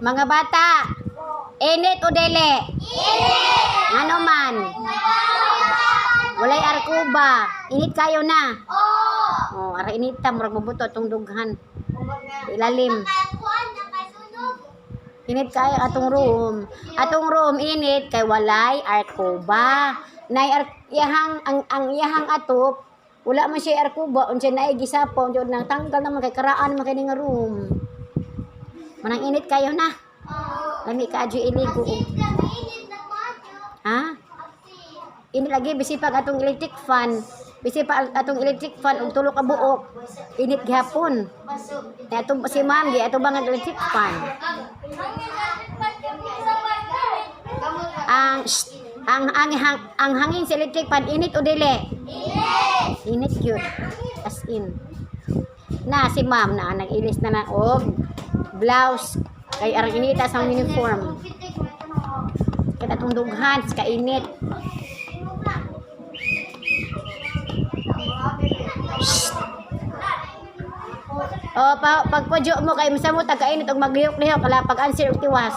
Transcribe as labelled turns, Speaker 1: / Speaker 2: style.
Speaker 1: Mga bata, init o dili? Init! Ano man? Walay arkuba. Init kayo na. Oh, ara inita, murag mabuto atong dughan. Ilalim. Init kayo atong room. Atong room init kay walay arkuba. Nay ar iyahang ang iyahang atop wala man siya arkuba, unsa naay gisapaw unsa nang tanggal naman kay karaan man kay nga room. Manang init kayo na. Lami ka adyo iligo. Ha? Init lagi bisi pag atong electric fan. Bisi pa atong electric fan og tulo ka buok. Init gihapon. Kaya atong si ma'am gi ato bang ang electric fan. Ang shh, ang hangin sa electric fan, init o dili? Init. Init yun. As in. Na si ma'am na nag-ilis na na og blouse kay arang inita sa uniform. Kaya atong dughan sa kainit. O, pagpudyo mo kay masa mo tagainit og maglihok-lihok kala pag answer og tiwas.